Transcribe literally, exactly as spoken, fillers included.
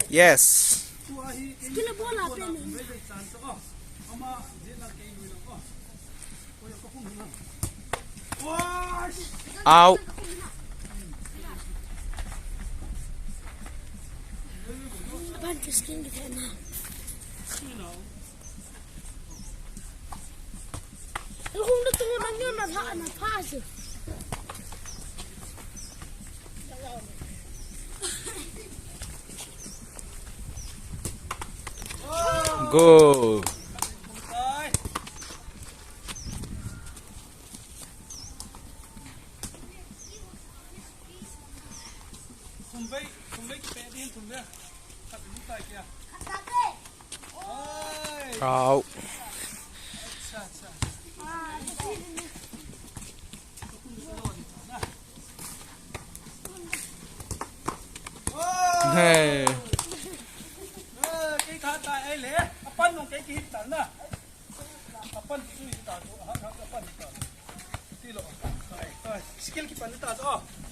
Yes. Out. Go. Out. Hey. Kei kha ta ei le. Apan nung kei kihit ta na. Apan tu hi ta tu. Apan ta. Tilo. Skill kipan ta tu.